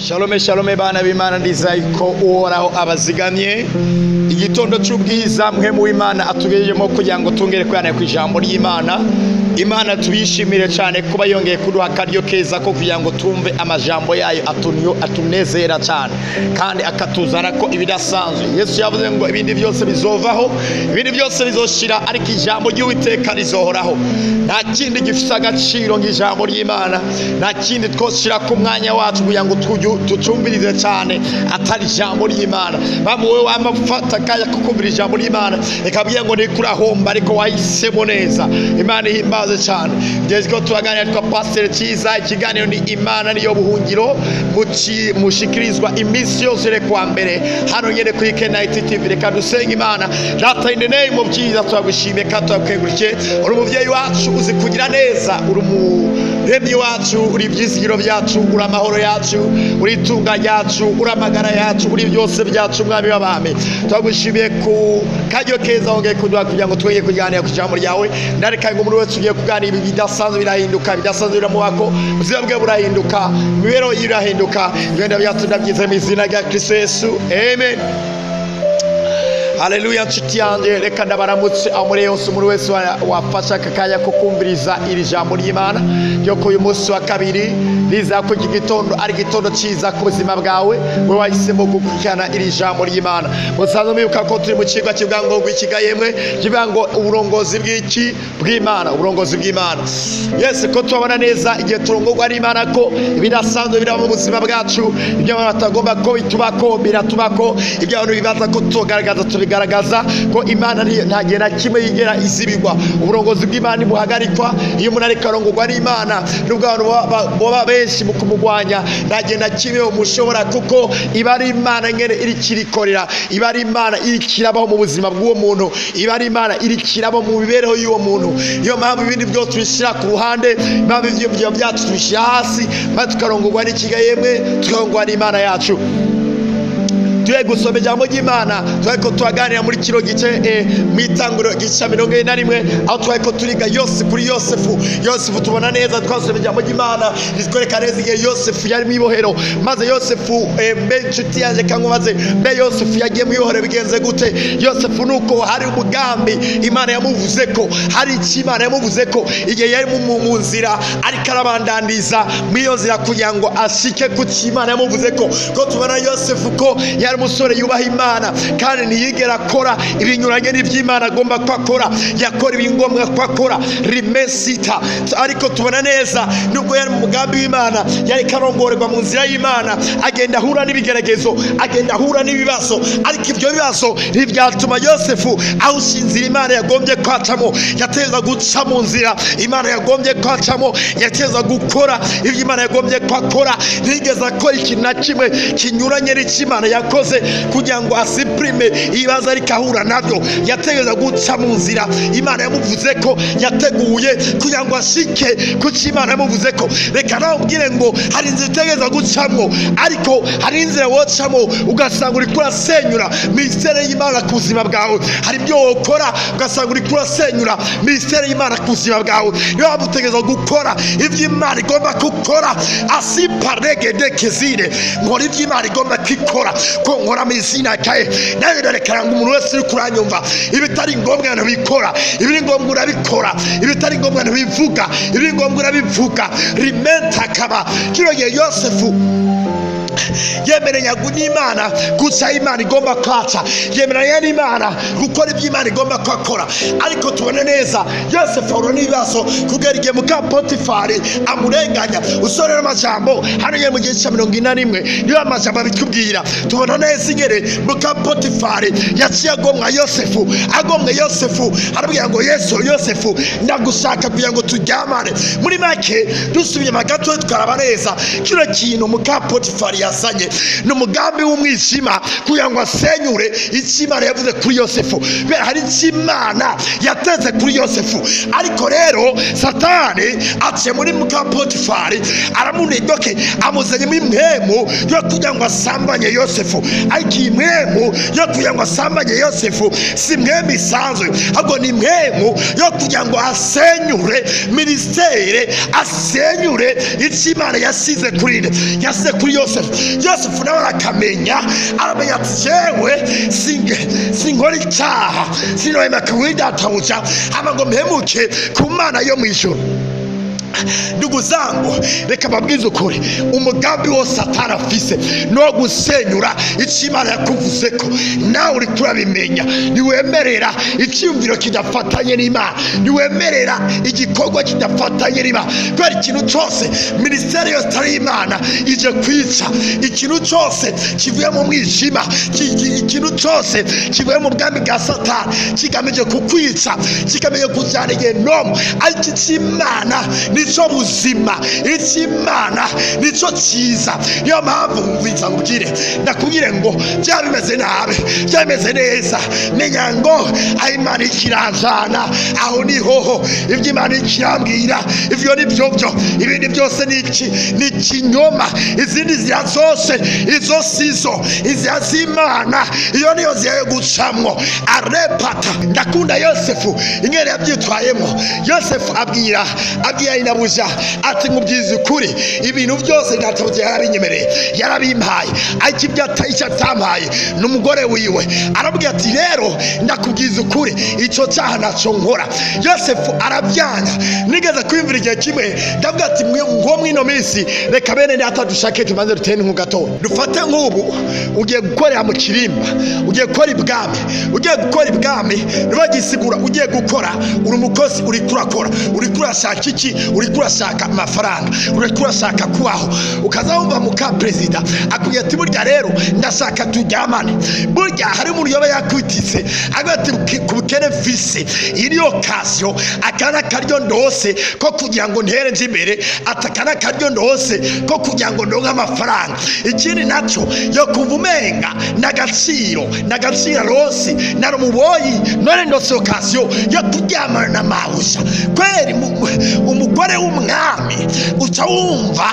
Shalome shalome bana b'Imana, ndizeye ko Uhoraho abazigamye. Igitondo cy'ubwiza mwe mu Imana atugejejemo kugira ngo tungere kuyana ku ijambo ry'Imana. Imana tubishimire cyane kuba yongeye kuduha akaryo keza ko kugira ngo tumve amajambo yayo atunezera cyane kandi akatuzana ko ibidasanzwe. Yesu yavuze ngo ibindi byose bizovaho, ibindi byose bizoshira, ariko ijambo ry'Uwiteka rizohoraho. Nta kindi gifite agaciro nk'ijambo ry'Imana, nta kindi twoshira ku mwanya wacu kugira ngo tucumvirize cyane atari ijambo ry'Imana. Bamwe wowe wamafata kaya kukumvira ijambo ry'Imana ikabwiye ngo ntikurahomba, ariko wahisemo neza. Imana ihimbaze cyane. Ngeze ko turaganira twa Pastor Cyiza, ikiganiro ni Imana niyo buhungiro, mushikirizwa iminsi yose iri kuwa mbere hano nyene kuri K90 TV. Reka dusenge Imana. Data, in the name of Jesus, turagushimiye kandi turakwegurukiye. Uri umuvyeyi wacu, uzi kugira neza, uri umuremyi wacu, uri ivyizigiro byacu, uri amahoro yacu, uri itunga ryacu, uri amagara yacu, uri byose byacu, mwami w'abami. Turagushimiye ku karyo keza wongeye kuduha kugira ngo twongere kuganira ku ijambo ryawe. Ndareka ngo umuntu wese ugiye kuganira ibi bidasanzwe birahinduka, bidasanzwe biramubako, ubuzima bwe burahinduka, imibereho ye irahinduka. Ibyo byacu ndabyize mu izina rya Kristo Yesu, amen. Haleluya. Nshuti yanjye, reka ndabaramutse aho muri yose, umuntu wese wafashe aka kanya ko kumviriza iri jambo ry'Imana ryo ku uyu munsi wa kabiri. Riza ko iki gitondo ari igitondo cyiza ku buzima bwawe, wowe wahisemo gukurikirana iri jambo ry'Imana. Musanzwe mwibuka ko turi mu kigo kivuga ngo rw'ikiga yemwe, kivuga ngo uburongozi bw'iki bw'Imana, uburongozi bw'Imana. Yes, ko tubabona neza igihe turongorwa n'Imana ko ibidasanzwe biraba mu buzima bwacu, ibyo abantu batagomba ko bitubako biratubako, ibyo abantu bibaza ko tugaragaza tubigaragaza, ko Imana nta gihe na kimwe yigera izibigwa. Uburongozi bw'Imana buhagarikwa iyo umuntu ariko arongorwa n'Imana, nubwo abantu baba benshi mu kumugwanya, nta gihe na kimwe umushobora, kuko iba ari Imana nyene iri kirikorera, iba ari Imana iri kirabaho mu buzima bw'uwo muntu, iba ari Imana iri kirabaho mu mibereho y'uwo muntu. Niyo mpamvu ibindi byose tubishyira ku ruhande, impamvu ibyo byacu tubishyira hasi, maze tukarongorwa n'ikiga yemwe, tukarongorwa n'Imana yacu. Tuye gusoma ijambo ry'Imana, twariko turaganira muri kino gice mu itanguriro gice 41, aho twariko turiga Yosefu kuri Yosefu. Yosefu tubona neza, twasoma ijambo ry'Imana ritwereka neza igihe Yosefu yari mu ibohero. Maze Yosefu mbe inshuti yanjye kankubaze, mbe Yosefu yagiye mu ibohero bigenze gute? Yosefu nuko hari umugambi Imana yamuvuze ko, hari icyo Imana yamuvuze ko igihe yari mu nzira ariko arabandandiza mu iyo nzira kugira ngo ashike ku cyo Imana yamuvuze ko. Ko tubona Yosefu ko yari umusore yubaha Imana kandi ntiyigera akora ibinyuranye n'iby'Imana agomba ko akora, yakora ibingombwa ko akora rimesita. Ariko tubona neza nubwo yari mu mugambi w'Imana, yari karongorerwa mu nzira y'Imana, agenda ahura n'ibigeragezo, agenda ahura n'ibibazo, ariko ibyo bibazo ntibyatuma Yosefu awushinzira Imana yagombye kwacamo. Yateza guca mu nzira Imana yagombye kwacamo, yateza gukora ibyo Imana yagombye kwakora, ntiyigeze akora ikintu na kimwe kinyuranye n'icyo Imana yakoze kugira ngo asiprime ibibazo ariko ahura nabyo. Yategeza guca mu nzira Imana yamuvuze ko yateguye kugira ngo ashike ku cyo Imana yamuvuze ko. Reka nawe ubwire ngo hari inzira utegeza gucamo, ariko hari inzira wocamo ugasanga uri kurasenyura ministere y'Imana ku buzima bwawe. Hari ibyo wokora ugasanga uri kurasenyura ministere y'Imana ku buzima bwawe. Niyo mpamvu utegeza gukora ibyo Imana igomba gukora. Asiparegedekezire nkora ibyo Imana igomba kwikora, ko nkora mu izina ryayo. Nawe ndarekera ngo umuntu wese uri kuranyumva, ibitari ngombwa ntibikora, ibiri ngombwa urabikora, ibitari ngombwa ntibivuga, ibiri ngombwa urabivuga. Rimenta kaba kino gihe Yosefu yemeranya n'Imana guca Imana igomba kwaca, yemeranya n'Imana gukora ibyo Imana igomba kwakora. Ariko tubone neza Yosefu ahura n'ibibazo kugera igihe muka Potifari amurenganya. Usorera amajambo hano nyene mu gice cya 41, niyo amajambo abitubwira. Tubona neza ingene muka Potifari yaciye agomwa Yosefu, agomwe Yosefu arabwira ngo Yesu, Yosefu ndagushaka kugira ngo turyamane. Muri make dusubiye gato tukaraba neza kino kintu muka Potifari yazanye Ni umugambi w'umwijima kugira ngo asenyure icyo Imana yavuze kuri Yosefu. Kubera hari icyo Imana yateze kuri Yosefu, ariko rero Satani aciye muri muka Potifari, aramunidoke, amuzanye muri mpemu yo kugira ngo asambanye Yosefu. Ariko iyi mpemu yo kugira ngo asambanye Yosefu si mpemu isanzwe, ahubwo ni mpemu yo kugira ngo asenyure ministere, asenyure icyo Imana yasize kuri nde, yasize kuri Yosefu. Yosefu nawe arakamenya, aramenya ati jewe sinkora icyaha, sinohema kuri databuja hama ngo mpemuke ku Mana yo mu ijuru. Ndugu zangu, reka mbabwize ukuri, umugambi wose Satani afise no gusenyura icyo Imana yakuvuzeko, nawe uriko urabimenya. Ntiwemerera icyiyumviro kidafatanye n'Imana, ntiwemerera igikorwa kidafatanye n'Imana, kubera ikintu cyose minisiteri yose itari Imana ije kwica. Ikintu cyose kivuye mu mwijima, ikintu cyose kivuye mu bwami bwa Satani kigamije kukwica, kigamije kujyana igenomu. Ariko icyo Imana nico buzima, icyo Imana nico cyiza. Niyo mpamvu ngwiza ngubwire, ndakubwire ngo byaba bimeze nabi, byaba bimeze neza, menya ngo aho Imana ikiranjana aho ni hoho, ibyo Imana ikirambwira ivyo ni byo byo, ibindi byose ni iki? Ni ikinyoma. Izindi nzira zose izo sizo, inzira z'Imana iyo niyo nzira yo gucamwo. Arepata. Ndakunda Yosefu ingene yabyitwayemo. Yosefu abwira inabuja ati mubyize ukuri, ibintu byose databuja yarabinyemereye, yarabimpaye, ariko ibyo icyo atampaye ni umugore wiwe. Arabwira ati rero ndakubwiza ukuri, icyo cyaha nacyo nkora. Yosefu arabyanga. Nigeze kwiyumvira igihe kimwe, ndavuga ati ngo mwino minsi reka bene data dushake tubanze dutere nko gato. Dufate nk'ubu ugiye gukorera mu kirimba, ugiye gukora ibwami, ugiye gukora ibwami ntibagisigura, ugiye gukora uri umukozi, uri kurakora, uri kurashaka iki, uri kurashaka amafaranga, uri kurashaka kubaho. Ukaza wumva muka perezida akubwira ati burya rero ndashaka turyamane. Burya hari umuntu yoba yakwititse agira ati ku bukene mfise, iyi niyo kasiyo, akana karyo ndose ko kugira ngo ntere nje imbere, ati akana karyo ndose ko kugira ngo ndonke amafaranga. Ikindi naco yo kumva umenga n'agaciro, n'agaciro rose narumuboyi, none ndose okasiyo yo kuryamana na mabuja. Kweri umugore w'umwami uca wumva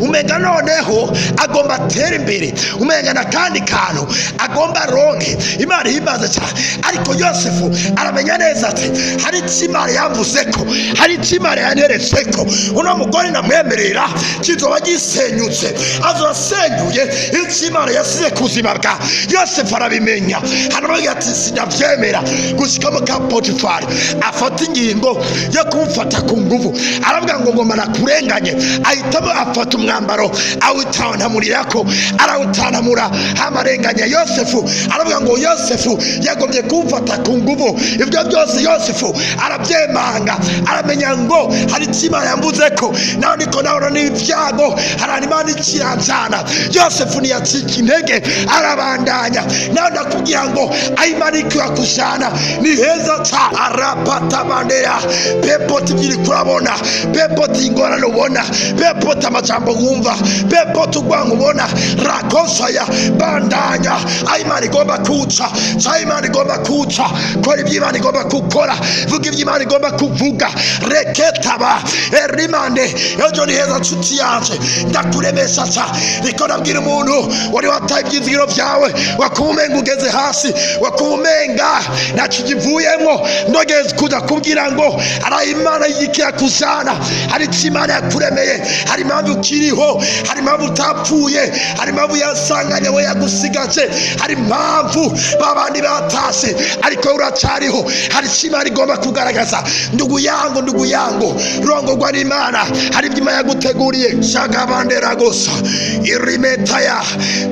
umenga noneho agomba atere imbere, umenga n'akandi kantu agomba aronke. Imana ihimbaze cyane. Ariko Yosefu aramenya neza ati hari icyo Imana yamvuzeko, hari icyo Imana yanyeretseko, uno mugore namwemerera kizoba gisenyutse, azosenyuye icyo Imana yasize ku buzima bwa Yosefu. Arabimenya, haravuga ati sinabyemera. Gushika muka Potifari afata ingingo yo kumufata ku nguvu, aravuga ngo ngoma nakurenganye. Ahitamo afata umwambaro awutantamurirako, arawutantamura amarenganya Yosefu. Aravuga ngo Yosefu yagombye kumfata ku nguvu. Ibyo byose Yosefu arabyemanga, aramenya ngo hari icyo Imana yambuzeko, nawe niko nahora n'ibyago, hari Imana ikiranjana. Yosefu ntiyacika intege, arabandanya. Nawe ndakubwira ngo aho Imana ikakujana ni heza cyane. Arapata bandera pepoti ibyo uri kurabona, pepoti ingorane ubona, pepoti amajambo wumva, pepoti urwango ubona, rakosaya bandanya. Aho Imana igomba kuca, aho Imana igomba kuca, kora ibyo Imana igomba gukora, vuga ibyo Imana igomba kuvuga. Reketaba erimande. Ejo ni heza nshuti yanje, ndakuremesha cyane. Niko nabwira umuntu wari wataye ibyizigiro byawe, wakumenga ugeze hasi, wakumenga ntacyo ugivuyemo, ndogeze kuza kubwira ngo ari Imana yikiyakuzana, hari icyo Imana yakuremeye, hari impamvu ukiriho, hari impamvu utapfuye, hari impamvu yasanganye we yagusigaje, hari impamvu babandi batase ariko uracyariho, hari icyo Imana igomba kugaragaza. Ndugu yangu, ndugu yangu, rongorwa n'Imana, hari ibyo Imana yaguteguriye. Shagabandera gusa irimetaya.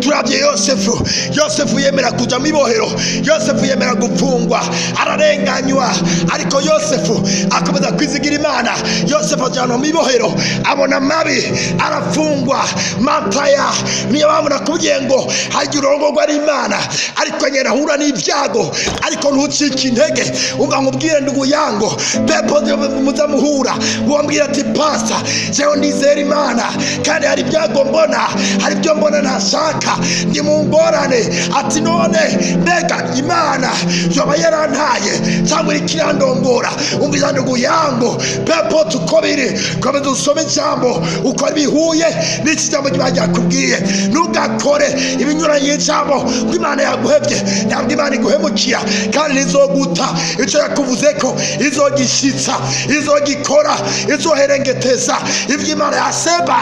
Turabye Yosefu, Yosefu yemera kuja mu ibohero, Yosefu yemera gupfungwa, ararenganywa, ariko Yosefu akomeza kwizigira Imana. n'Imana. Yosefu ajyanwa mu ibohero, abona mabi, arafungwa. Mataya niyo mpamvu nakubwiye ngo hagira urongorwa n'Imana, ariko nyine ahura n'ibyago, ariko ntucike intege. Umva nkubwire ndugu yangu, pepo muzamuhura wambwira ati pastor, jewe ndizera Imana kandi hari ibyago mbona, hari ibyo mbona ntashaka, ndi mu ngorane. Ati none mbega Imana yoba yarantaye cyangwa iriko irandongora? Umva ndugu yangu, pepo tukobiri, komeza usome ijambo uko bihuye n'iki jambo kiba ryakubwiye. Ntugakore ibinyuranye n'ijambo ngo Imana yaguhevye. Ntabwo Imana iguhemukira kandi ntizoguta. Icyo yakuvuze ko izogishitsa, izogikora, izoherengeteza ivyo Imana yaseba.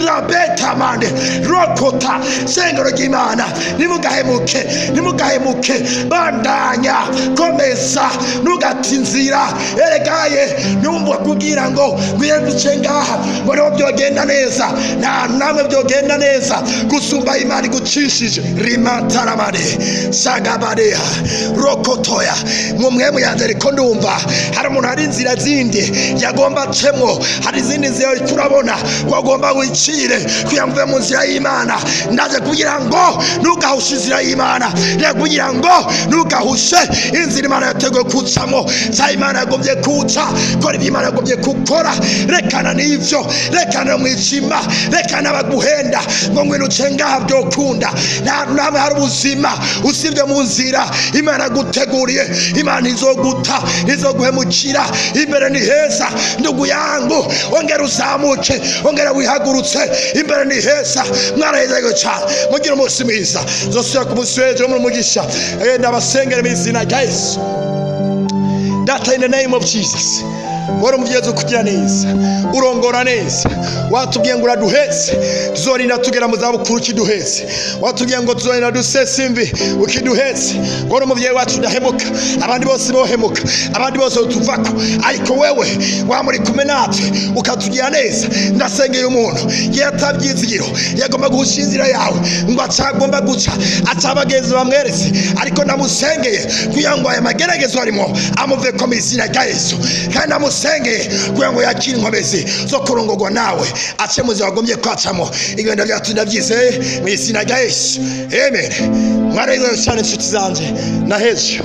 Rabetamande rokota sengero ry'Imana, ntimugahemuke, ntimugahemuke. Bandanya, komeza, ntugate inzira. Eregaye numva kugira ngo ngwire duce ngaha ngo niho byogenda neza. Nta namwe byogenda neza gusumba Imana igucishije. Rimataramane sagabareha rokotoya mu mwemu yanjye. Ariko ndumva hari umuntu, hari inzira zindi yagomba acemwo, hari izindi nzira uriko urabona wagomba wicire kugira ngo uve mu nzira y'Imana. Ndaje kugira ngo ntugahushe inzira y'Imana, ndaje kugira ngo ntugahushe inzira Imana yateguye kucamo, cya Imana yagombye kuca. Kora ibyo Imana yagombye gukora, rekana n'ivyo, rekana mwijima, rekana baguhenda ngo ngwino uce ngaha byokunda. Nta namwe hari ubuzima usibye mu nzira Imana yaguteguriye. Imana izoguta, izoguhemukira. Imbere ni heza ndugu yangu, ongera uzamuke, ongera wihagurutse, imbere ni heza. Mwarahezego cyane, mugire umunsi mwiza. Nzosubira ku munsi w'ejo muri umugisha. Ndabasengera mu izina rya Yesu. Data, in the name of Jesus, wari umubyeyi ukugira neza, urongora neza. Watubwiye ngo uraduhetse, tuzorinda tugera mu zabukuru ukiduhetse. Watubwiye ngo tuzorinda dusesa imvi ukiduhetse. Wari umubyeyi wacu udahemuka. Abandi bose bohemuka, abandi bose tuvako, ariko wewe wamuri kumwe natwe ukatugira neza. Ndasengeye umuntu yatabyizigiro, yagomba guhusha inzira yawe ngo acagomba guca aca abagenzi bamweretse, ariko ndamusengeye kugira ngo aya mageragezo arimo amuve ko mu izina rya Yesu. Kandi ndamusengeye kugira ngo yakire inkomezi zo kurongorwa nawe, ace mu nzira wagombye kwacamo. Ibintu byacu ndabyizeye mu izina rya Yesu, amen. Mwareze cyane inshuti zanje, na hejo.